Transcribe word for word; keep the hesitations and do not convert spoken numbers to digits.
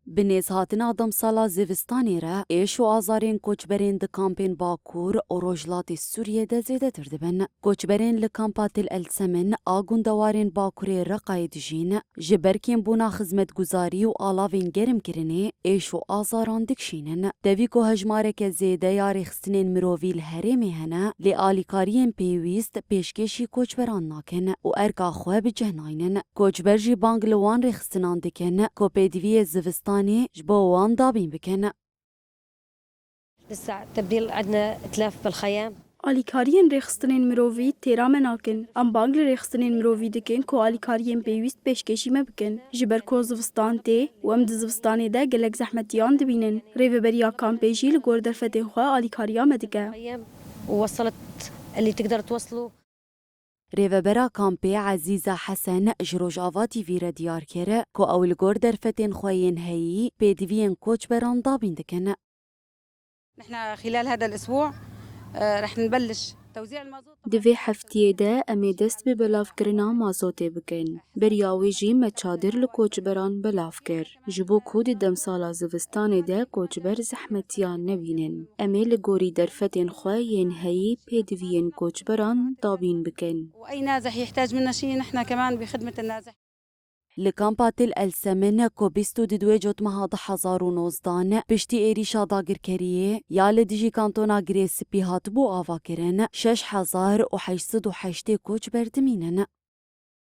Bi nêzhatina demsala zivistanê re êş û azarên koçberên di kampên Bakur û Rojhilatê Sûriyê de zêdetir dibin. Koçberên li kampa Til El Semin a gundewarên Bakurê Reqayê dijîn, ji ber kêmbûna xizmetguzarî û alavên germkirinê êş û azaran dikişînin. Tevî ku hejmareke zêde ya rêxistinên mirovî li herêmê hene, lê alîkariyên pêwîst pêşkêşî koçberan nakin û erka xwe bi cih naynin. Koçber jî bang li wan rêxistinan dikin ku pêdiviyê zivistanê ji bo wan dabîn bikin. لسه تبديل عندنا تلف بالخيام. Alîkariyên rêxistinên mirovî têra me nakin. Em bang li rêxistinên mirovî dikin ku alîkariyên pêwîst pêşkêşî me bikin. Ji ber ku zivistan tê û em di zivistanê de gelek zehmetiyan dibînin. Rêveberiya kampê jî li gor derfetên xwe alîkariya me dike. خيام ووصلت اللي تقدر توصله. Rêvebera kampê Ezîza Hesen ji Rojava T V re diyar kir ku ew li gor derfetên xwe yên heyî pêdiviyên koçberan dabîn dikin. نحن خلال هذا الأسبوع، آه، رح نبلش توزيع المازوت. Di vê heftiyê de em ê dest bi belavkirina mazotê bikin. Beriya wê jî me çadir li koçberan belav kir, ji bo ku di demsala zivistanê de koçber zehmetiyan nebînin. Em ê li gorî derfetên xwe yên heyî pêdiviyên koçberan dabîn bikin. وأي نازح يحتاج منا شيء، نحن كمان بخدمة النازح. Li kampa Til El Semin ku bîst û duê Cotmeha du hezar û nozdan piştî êrîşa dagirkeriyê ya li dijî kantona Girê Spî hatibû avakirin, şeş hezar û heşt sed û heştê koçber dimînin.